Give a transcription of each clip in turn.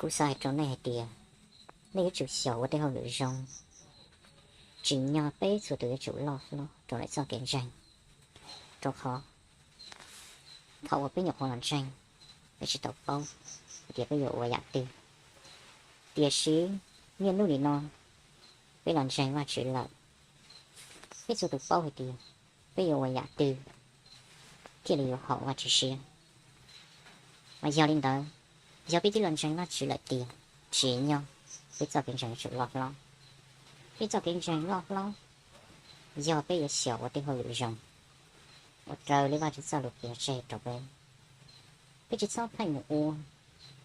Kuv xav hais rau nej hais tias nej yuav tsum xyaum ua tej hauj lwm zoo, tsim nyog peb txhua tus yuav tsum loj hlob rau lawm txoj kev ntseeg, rau qhov thaum uas peb nyuam qhuav los ntseeg, peb tsis tau paub hais tias peb yuav ua yam twg. Tiam sis niaj hnub nim no peb los ntseeg Vajtswv lawm, peb txhua tus paub hais tias peb yuav ua yam twg thiaj li yuav haum Vajtswv siab. Mas yog li ntawd, yog peb twb los ntseeg Vajtswv lawm tiag, tsim nyog peb txoj kev ntseeg yuav tsum loj hlob. Peb txoj kev ntseeg loj hlob yog peb yuav xyaum ua tej hauj lwm zoo uas raws li Vajtswv txoj lus qhia tseg rau peb. Peb tsis txhob pheej mus ua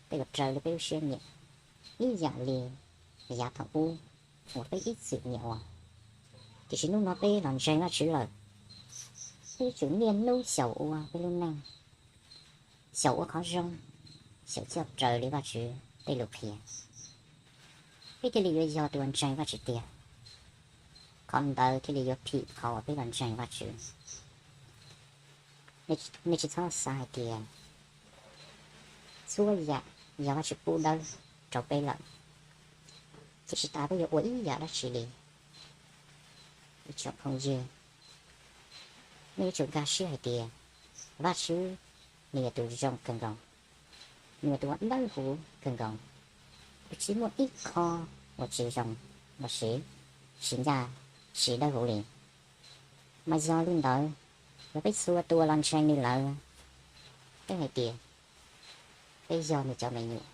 tej uas raws li peb lub siab nyiam, ib yam li yav thaum ub uas peb ib txwm nyiam ua. Tiam sis hnub no peb los ntseeg Vajtswv lawm, peb yuav tsum niaj hnub xyaum ua peb lub neej, xyaum ua qhov zoo, xyaum coj raws li Vajtswv tej lus qhia, peb thiaj li yuav yog tus uas ntseeg Vajtswv tiag. Qhov ntawd thiaj li yuav phim qhov uas peb los ntseeg Vajtswv. Nej tsis txhob xav hais tias txhua yam yog Vajtswv pub dawb rau peb lawm, ces tsis tas peb yuav ua ib yam dab tsi li. Ib tsoom phooj ywg, nej yuav tsum nkag siab hais tias Vajtswv nws yog tus zoo kawg nkaus, nws yog tus uas dawb huv kawg nkaus. Nws tsis muaj ib qho uas tsis zoo los sis tsis ncaj, tsis dawb huv li. Mas yog li ntawd, yog peb txhua tus los ntseeg nws lawm, peb hais tias peb yog nws cov me nyuam,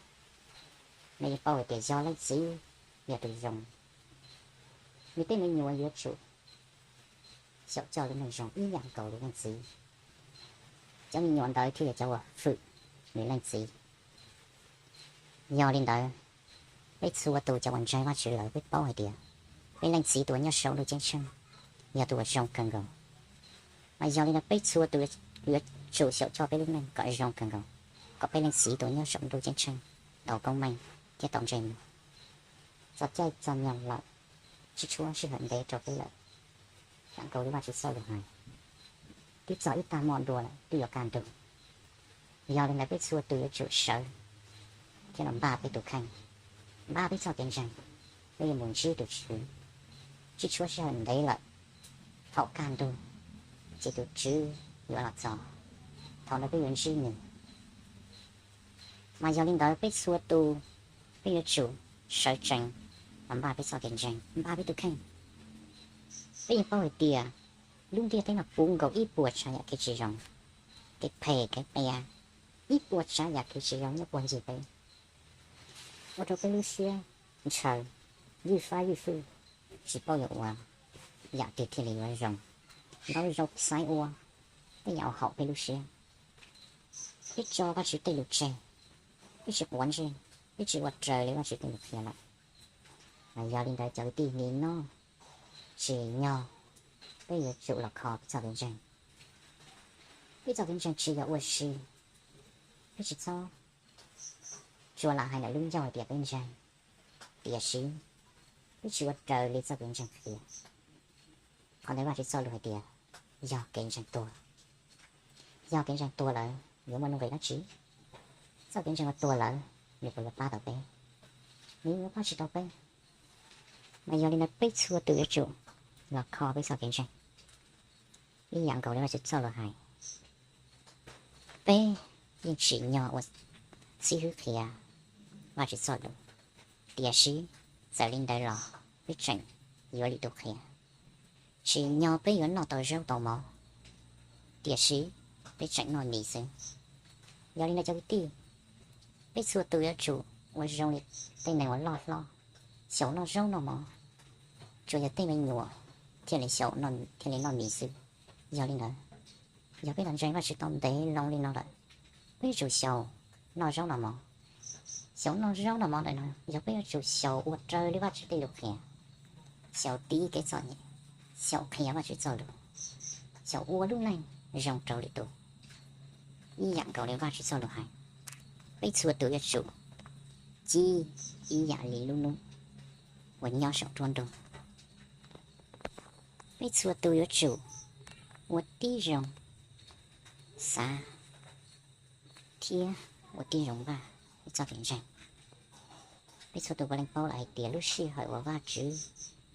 nej yeej paub hais tias yog leej txiv yog tus zoo, nws tej me nyuam yuav tsum xyaum coj lub neej zoo ib yam nkaus li leej txiv. Cov me nyuam ntawd thiaj yog cov uas hwm nws leej txiv. Yog li ntawd, peb txhua tus cov uas ntseeg Vajtswv lawm peb paub hais tias peb leej txiv tus uas nyob saum ntuj ceeb tsheej yog tus uas zoo kawg nkaus. Mas yog li ntawd peb txhua tus yuav tsum xyaum coj peb lub neej kom zoo kawg nkaus, kom peb leej txiv tus uas nyob saum ntuj ceeb tsheej tau koob meej thiab tau ntsej muag. Txog caij txog nyoog lawm, tsis tshuav sij hawm ntev rau peb lawm. Yam nkaus li Vajtswv txoj lus hais, twb txog ib tag hmo dua lawm twb yuav kaj ntug. Yog li ntawd peb txhua tus yuav tsum sawv thiab los npaj peb tus kheej, npaj peb txoj kev ntseeg, peb yuav mus ntsib tus Tswv. Tsis tshuav sij hawm ntev lawm, thaum kaj ntug ces tus Tswv yuav los txog, thaum ntawd peb yuav ntsib nws. Mas yog li ntawd peb txhua tus, peb yuav tsum sawv tsees los npaj peb txoj kev ntseeg, npaj peb tus kheej. Peb yeej paub hais tias lub ntiaj teb no puv nkaus ib puas tsav yam kev tsis zoo, kev phem kev qias, ib puas tsav yam kev tsis zoo nyob puag ncig peb, ua rau peb lub siab ntshaw, ywj fab ywj fwj, tsis paub yuav ua yam twg thiaj li yuav zoo, ntau zaus xaiv ua tej yam uas haum peb lub siab. Peb tso Vajtswv tej lus tseg, peb tsis quav ntsej, peb tsis ua raws li Vajtswv tej lus qhia lawm. Mas yog li ntawd cov kwv tij, nim no tsim nyog peb yuav tsum los kho peb txoj kev ntseeg. Peb txoj kev ntseeg tsis yog ua si, peb tsis txhob tsuas lam hais ntawm lub ncauj hais tias peb ntseeg, tiam sis peb tsis ua raws li txoj kev ntseeg qhia. Qhov ntawd Vajtswv txoj lus hais tias yog kev ntseeg tuag. Yog kev ntseeg tuag lawm yuav muaj nuj nqis dab tsi? Txoj kev ntseeg uas tuag lawm nws puas yuav pab tau peb? Nws yuav pab tsis tau peb. Mas yog li ntawd peb txhua tus yuav tsum los kho peb txoj kev ntseeg ib yam nkaus li Vajtswv txoj lus hais. Peb yeej tsim nyog ua xib hwb qhia Vajtswv txoj lus, tiam sis txawm li ntawd los peb tseem yuav lwm tus qhia. Tsim nyog peb yuav noj tau zaub tau mov, tiam sis peb tseem noj mis xwb. Yog li ntawd cov kwv tij, peb txhua tus yuav tsum ua zoo li tej neeg uas loj hlob, xyaum noj zaub noj mov, tsuas yog tej me nyuam thiaj li xyaum, thiaj li noj mis xwb. Yog li ntawd, yog peb los ntseeg Vajtswv tau ntev loo li no lawm, peb yuav tsum xyaum noj zaub noj mov. Xyaum noj zaub noj mov ntawm no yog peb yuav tsum xyaum ua raws li Vajtswv tej lus qhia, xyaum tiv kev txom nyem, xyaum qhia Vajtswv txoj lus, xyaum ua lub neej zoo rau lwm tus, ib yam nkaus li Vajtswv txoj lus hais. Peb txhua tus yuav tsum ci ib yam li lub hnub uas nyob saum nruab nrog. Peb txhua tus yuav tsum ua tib zoo xav thiab ua tib zoo npaj peb txoj kev ntseeg. Peb txhua tus puav leej paub lawm hais tias lub sij hawm uas Vajtswv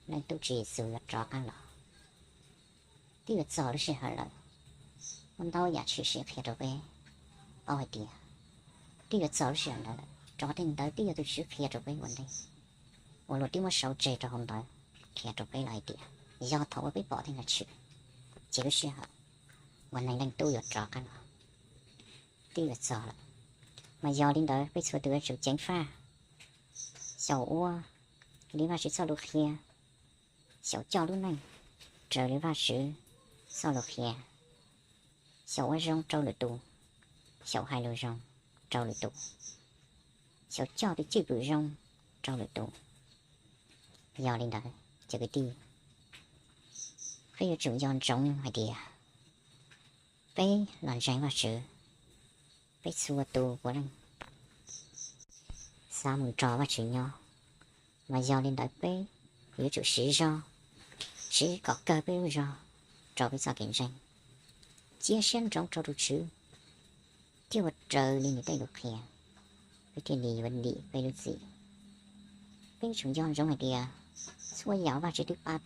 Leej Tub Tswv Yexus yuav rov qab los, twb yuav txog lub sij hawm lawm. Muaj ntau yam tshwm sim qhia rau peb paub hais tias twb yuav txog lub sij hawm ntawd lawm, rau qhov tej ntawd twb yog tus Tswv qhia rau peb ua ntej, uas luag twb muab sau tseg rau hauv ntawv qhia rau peb lawm hais tias yog thaum uas peb pom tej no tshwm, ces lub sij hawm uas Neeg Leej Tub yuav rov qab los twb yuav txog lawm. Mas yog li ntawd peb txhua tus yuav tsum ceev faj, xyaum ua li Vajtswv txoj lus qhia, xyaum coj lub neej raws li Vajtswv txoj lus qhia, xyaum ua zoo rau lwm tus, xyaum hais lus zoo rau lwm tus, xyaum coj tus cwj pwm zoo rau lwm tus. Yog li ntawd cov kwv tij, peb yuav tsum nco ntsoov hais tias peb los ntseeg Vajtswv, peb txhua tus puav leej xav mus nrog Vajtswv nyob. Mas yog li ntawd peb yuav tsum siv zog, siv kom kawg peb lub zog rau peb txoj kev ntseeg, cia siab ntsoov rau tus Tswv, thiaj ua raws li nws tej lus qhia, peb thiaj li yuav dim peb lub txim. Peb yuav tsum nco ntsoov hais tias txhua yam Vajtswv twb pab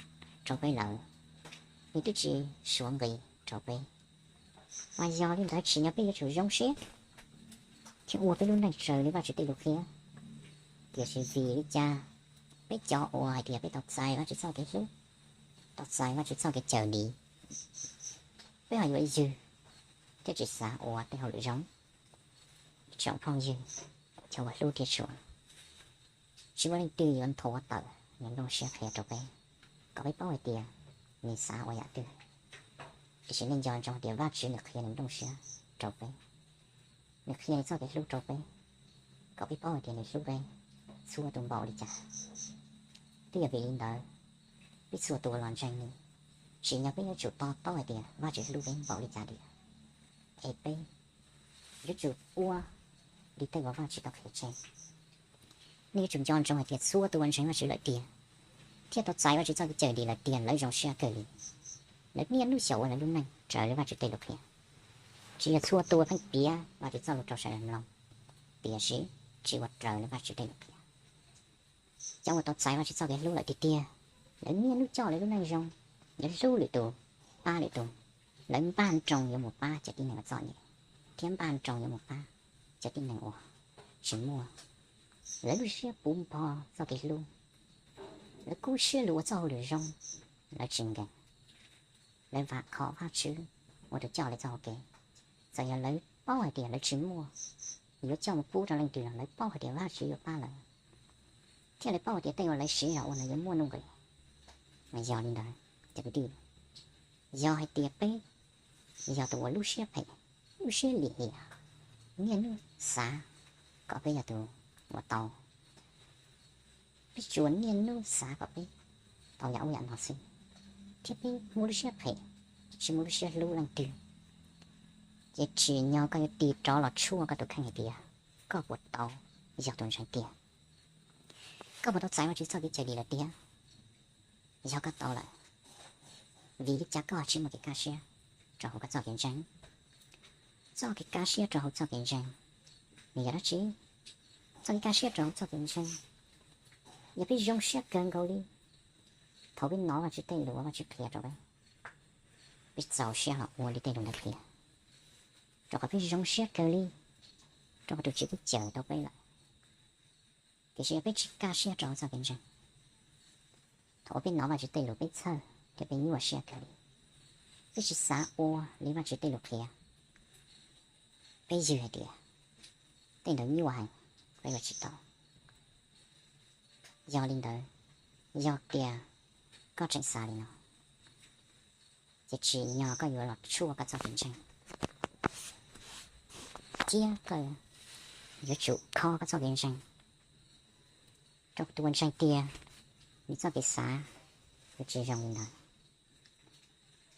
rau peb lawm, nws twb tsis suav nqis rau peb. Mas yog li ntawd tsim nyog peb yuav tsum zoo siab thiab ua peb lub neej raws li Vajtswv tej lus qhia. Tiam sis vim li cas peb cov uas hais tias peb tau txais Vajtswv txoj kev hlub, tau txais Vajtswv txoj kev cawm dim, peb ho yuav ywg thiab tsis xav ua tej hauj lwm zoo? Tsoom phooj ywg, cov uas hlub thiab tshua, tsis muaj leej twg yuav nthuav tawm nws nplooj siab qhia rau peb, kom peb paub hais tias nws xav ua yam twg. Tiam sis nej nco ntsoov tias Vajtswv nws qhia nws nplooj siab rau peb, nws qhia nws txoj kev hlub rau peb, kom peb paub hais tias nws hlub peb txhua tus npaum li cas. Twb yog vim li ntawd, peb txhua tus los ntseeg nws, tsim nyog peb yuav tsum to taub hais tias Vajtswv hlub peb npaum li cas tiag, es peb yuav tsum ua li tej uas Vajtswv tau qhia tseg. Nej yuav tsum nco ntsoov hais tias txhua tus uas ntseeg Vajtswv lawm tiag, thiab tau txais Vajtswv txoj kev cawm dim lawm tiag, lawv zoo siab kawg li. Lawv niaj hnub xyaum ua lawv lub neej raws li Vajtswv tej lus qhia. Tsis yog txhua tus uas pheej piav Vajtswv txoj lus rau sawv daws mloog, tiam sis tsis ua raws li Vajtswv tej lus qhia. Cov uas tau txais Vajtswv txoj kev hlub lawm tiag tiag, lawv niaj hnub coj lawv lub neej zoo, lawv hlub lwm tus, pab lwm tus, lawv npaj nroos yuav mus pab cov tib neeg uas txom nyem, thiab npaj nroos yuav mus pab cov tib neeg uas tsis muaj. Lawv lub siab puv npo txoj kev hlub, lawv kub siab lug ua txoj hauj lwm zoo, lawv tsis nkees, lawv vam khom Vajtswv ua tus coj lawv txoj hau kev. Txawm yog lawv paub hais tias lawv tsis muaj yuav coj mus pub rau leej twg los lawv paub hais tias Vajtswv yuav pab lawv, thiab lawv paub hais tias tej uas lawv siv zog ua no yuav muaj nuj nqis. Mas yog li ntawd, cov kwv tij, yog hais tias peb yog tus uas lub siab phem, lub siab lim hiam, niaj hnub xav kom peb yog tus uas tau, peb tsuas niaj hnub xav kom peb tau yam ub yam no xwb, thiab peb muaj lub siab phem, tsis muaj lub siab hlub leej twg, ces tsim nyog koj yuav tig rov los tshuaj koj tus kheej hais tias koj puas tau yog tus ntseeg tiag, koj puas tau txais Vajtswv txoj kev cawm dim lawm tiag. Yog koj tau lawm, vim li cas koj tsis muaj kev kaj siab rau hauv koj txoj kev ntseeg? Txoj kev kaj siab rau hauv txoj kev ntseeg nws yog dab tsi? Txoj kev kaj siab rau hauv txoj kev ntseeg yog peb zoo siab kawg nkaus li thaum peb hnov Vajtswv tej lus uas Vajtswv qhia rau peb, peb txaus siab los ua li tej lus ntawd qhia, rau qhov peb zoo siab kawg li, rau qhov tus Tswv twb cawm tau peb lawm. Tiam sis yog peb tsis kaj siab rau hauv txoj kev ntseeg, thaum uas peb hnov Vajtswv tej lus peb txhawj thiab peb nyuaj siab kawg li, peb tsis xav ua li Vajtswv tej lus qhia, peb yws hais tias tej ntawd nyuaj heev, peb ua tsis tau. Yog li ntawd, yog tias koj tseem xav li no, ces tsim nyog koj yuav los tshuaj koj txoj kev ntseeg, thiab koj yuav tsum kho koj txoj kev ntseeg, rau qhov tus uas ntseeg tiag, nws txoj kev xav yuav tsis zoo li ntawd.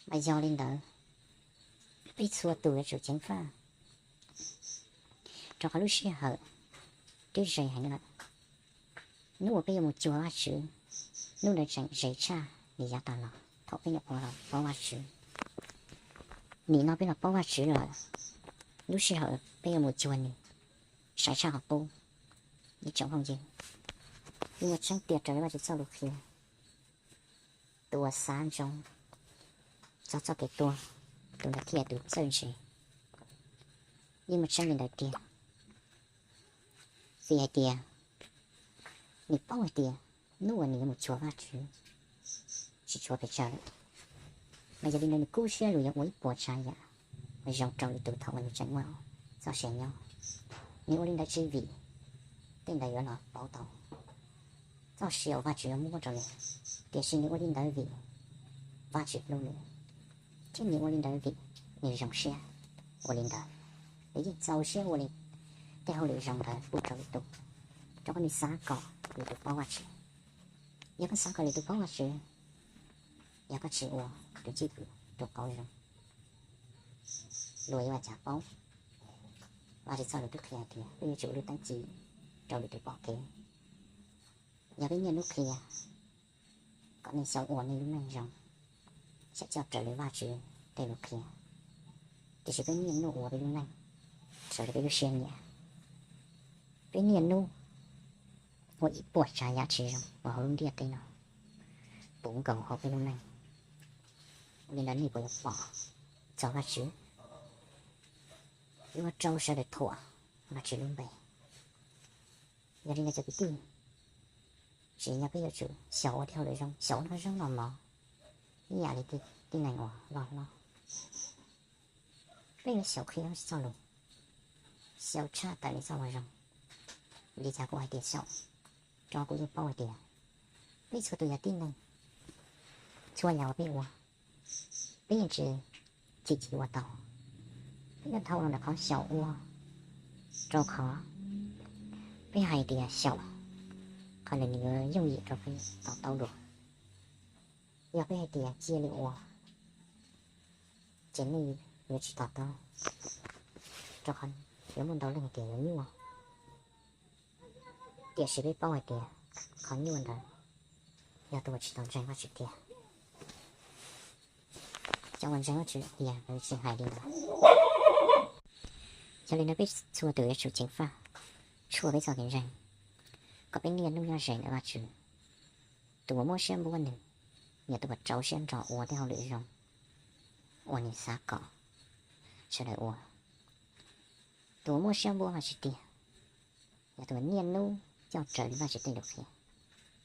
Mas yog li ntawd, peb txhua tus yuav tsum ceev faj, rau qhov lub sij hawm twb ze heev lawm. Hnub uas peb yuav mus cuag Vajtswv, hnub ntawd tseem ze tshaj li yav tas los thaum peb nyuam qhuav los paub Vajtswv. Nim no peb los paub Vajtswv lawm, lub sij hawm peb yuav mus cuag nws sai tshaj qhov qub. Ib tsoom phooj ywg, Yeej muaj tseeb tiag raws li Vajtswv txoj lus qhia, tus uas xav ntsoov txog txoj kev tuag, tus ntawd thiaj yog tus txawj ntse. Yeej muaj tseeb li ntawd tiag, vim hais tias nws paub hais tias hnub uas nws yuav mus cuag Vajtswv tsis tshuav pes tsawg lawm. Mas yog li ntawd nws kub siab lug yuav ua ib puas tsav yam zoo rau lwm tus thaum uas nws tseem muaj txoj sia nyob. Nws ua li ntawd tsis vim tej ntawd yuav los pauv tau txoj sia uas Vajtswv yuav muab rau nws, tiam sis nws ua li ntawd vim Vajtswv hlub nws, thiab nws ua li ntawd vim nws zoo siab ua li ntawd. Nws yeej txaus siab ua li tej hauj lwm zoo ntawd pub rau lwm tus, rau qhov nws xav kom lwm tus paub Vajtswv. Yog koj xav kom lwm tus paub Vajtswv, yog koj tsis ua tus cwj pwm tus qauv zoo, luag yuav ua cas paub? Vajtswv txoj lus twb qhia hais tias peb yuav tsum ua lub teeb ci rau lwm tus pom kev. Yog peb niaj hnub qhia kom neeg xyaum ua neeg lub neej zoo, xyaum coj raws li Vajtswv tej lus qhia, tiam sis peb niaj hnub ua peb lub neej raws li peb lub siab nyiam. Peb niaj hnub ua ib puas tsav yam tsis zoo uas hauv lub ntiaj teb no puv nkaus hauv peb lub neej. Ua li ntawd nej puas yuav pom txog Vajtswv? Yuav ua rau sawv daws thuam Vajtswv lub npe. Yog li ntawd cov kwv tij, tsis yog peb yuav tsum xyaum ua tej hauj lwm zoo, xyaum ua noj zaub noj mov ib yam li tib neeg uas loj hlob. Peb yuav xyaum qhia Vajtswv txoj lus, xyaum tshaj tawm nws txoj lus zoo. Vim li cas kuv hais tias xyaum? Rau qhov kuv yeej paub hais tias peb txhua tus yog tib neeg, txhua yam uas peb ua, peb yeej tsis chim chim ua tau. Peb yuav dhau los ntawm qhov xyaum ua, rau qhov peb hais tias xyaum, qhov ntawd nws yuav yooj yim rau peb to taub dua. Yog peb hais tias cia li ua, ces nej yuav tsis to taub, rau qhov yuav muaj ntau leej hais tias yuav nyuaj. Tiam sis peb paub hais tias qhov nyuaj ntawd yog tus uas tsis tau ntseeg Vajtswv tiag. Cov uas ntseeg Vajtswv tiag lawv tsis hais li ntawd. Yog li ntawd peb txhua tus yuav tsum ceev faj tshuaj peb txoj kev ntseeg, kom peb niaj hnub nyob ze ntawm Vajtswv. Tus uas muab siab npuab nws yog tus uas rau siab nrog ua tej hauj lwm zoo uas nws xav kom sawv daws ua. Tus uas muab siab npuab Vajtswv tiag yog tus uas niaj hnub coj raws li Vajtswv tej lus qhia,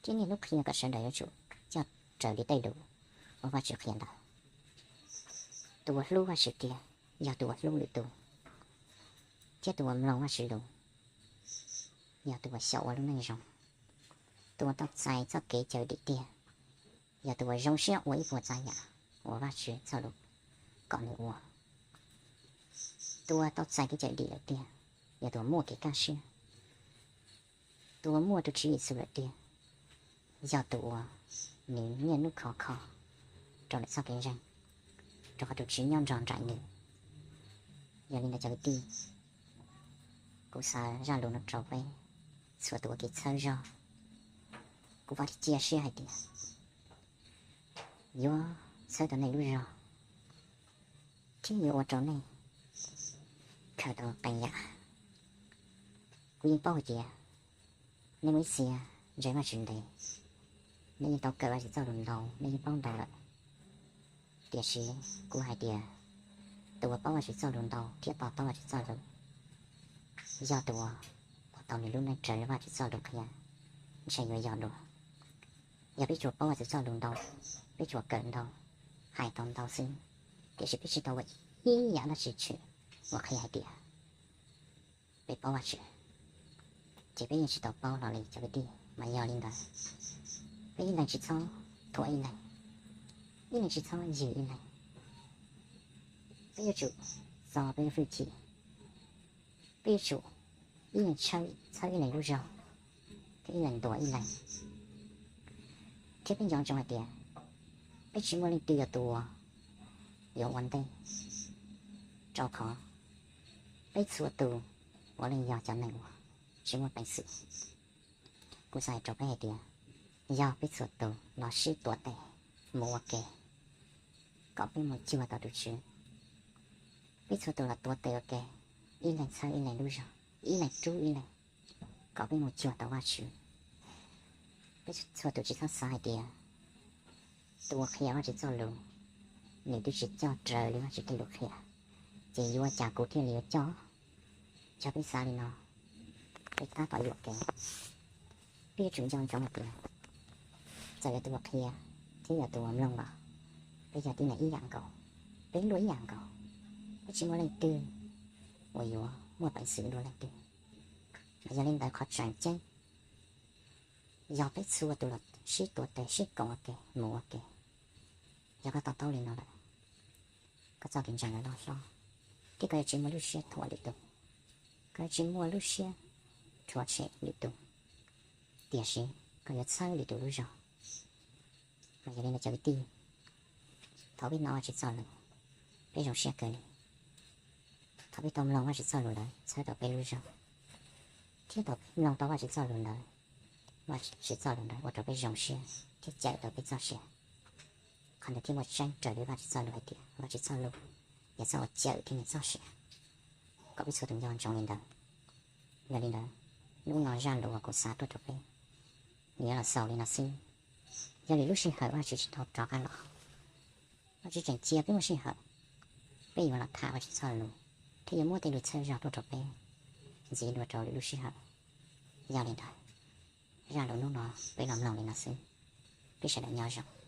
thiab niaj hnub qhia kom sawv daws yuav tsum coj raws li tej lus uas Vajtswv qhia ntawd. Tus uas hlub Vajtswv tiag yog tus uas hlub lwm tus, thiab tus uas mloog Vajtswv lus yog tus uas xyaum ua lub neej zoo. Tus uas tau txais txoj kev cawm dim tiag yog tus uas zoo siab ua ib puas tsav yam uas Vajtswv txoj lus kom nws ua. Tus uas tau txais kev cawm dim lawm tiag yog tus uas muaj kev kaj siab. Tus uas muaj tus Tswv Yexus lawm tiag yog tus uas nws niaj hnub khov kho rau lawm txoj kev ntseeg, rau qhov tus Tswv nyob nrog nraim nws. Yog li ntawd cov kwv tij, kuv xa zaj lus no rau peb txhua tus ua kev txhawb zog. Kuv vam thiab cia siab hais tias yuav txhawb tau nej lub zog thiab yuav ua rau nej khaws tau qee yam. Kuv yeej paub hais tias nej muaj ib txhia ntseeg Vajtswv ntev, nej yeej tau kawm Vajtswv txoj lus ntau, nej yeej paub ntau lawm. Tiam sis kuv hais tias tus uas paub Vajtswv txoj lus ntau thiab to taub Vajtswv txoj lus yog tus uas ua tau nws lub neej raws li Vajtswv txoj lus qhia ntshe yuav yog dua. Yog peb tsuas paub Vajtswv txoj lus ntau, peb tsuas kawm ntau, hais tau ntau xwb, tiam sis peb tsis tau ua ib yam dab tsi tshwm uas qhia hais tias peb paub Vajtswv, ces peb yeej tsis tau paub hlo li cov kwv tij. Mas yog li ntawd, peb ib leeg tsis txhob thuam ib leeg, ib leeg tsis txhob yws ib leeg. Peb yuav tsum txo peb lub hwj chim, peb yuav tsum ib leeg txhawb ib leeg lub zog, thiab ib leeg ntuas ib leeg. Thiab peb nco ntsoov hais tias peb tsis muaj leej twg yog tus uas yuav ua ntej, rau qhov peb txhua tus puav leej yog cov neeg uas tsis muaj peev xwm. Kuv xav hais rau peb hais tias yog peb txhua tus los sib tuav tes mus ua ke kom peb mus cuag tau tus Tswv. Peb txhua tus los tuav tes ua ke, ib leeg txhawb ib leeg lub zog, ib leeg rub ib leeg, kom peb mus cuag tau Vajtswv. Peb txhua tus tsis txhob xav hais tias tus uas qhia Vajtswv txoj lus, nws twb tsis coj raws li Vajtswv tej lus qhia, ces yuav ua cas kuv thiaj li yuav coj? Yog peb xav li no, peb tab tom yuam kev. Peb yuav tsum nco ntsoov hais tias txawm yog tus uas qhia thiab yog tus uas mloog los, peb yog tib neeg ib yam nkaus, peb luaj ib yam nkaus, peb tsis muaj leej twg uas yuav muaj peev xwm dua leej twg. Mas yog li ntawd qhov tseem ceeb yog peb txhua tus los sib tuav tes sib koom ua ke mus ua ke. Yog koj to taub li no lawm, koj txoj kev ntseeg yuav loj hlob, thiab koj yuav tsis muaj lub siab thuam lwm tus, koj yuav tsis muaj lub siab rhuav tshem lwm tus, tiam sis koj yuav txhawb lwm tus lub zog. Mas yog li ntawd cov kwv tij, thaum peb hnov Vajtswv txoj lus, peb zoo siab kawg li. Thaum peb tau mloog Vajtswv txoj lus ntawd txhawb rau peb lub zog, thiab thaum peb mloog tau Vajtswv txoj lus ntawd, Vajtswv txoj lus ntawd ua rau peb zoo siab thiab cawm tau peb txoj sia. Qhov ntawd thiaj muaj tseeb raws li Vajtswv txoj lus hais tias Vajtswv txoj lus yog txoj uas cawm thiab nws txoj sia. Kom peb txhua tus nco ntsoov li ntawd. Yog li ntawd, hnub no zaj lus uas kuv xav tuaj rau peb, nws yuav los xaus li no xwb. Yog lwm lub sij hawm Vajtswv tsis tau rov qab los, Vajtswv tseem cia peb muaj sij hawm, peb yuav los tham Vajtswv txoj lus thiab yuav muab tej lus txhawb zog tuaj rau peb ntxiv dua rau lwm lub sij hawm. Yog li ntawd, zaj lus hnub no peb los mloog li no xwb. Peb sawv daws nyob zoo.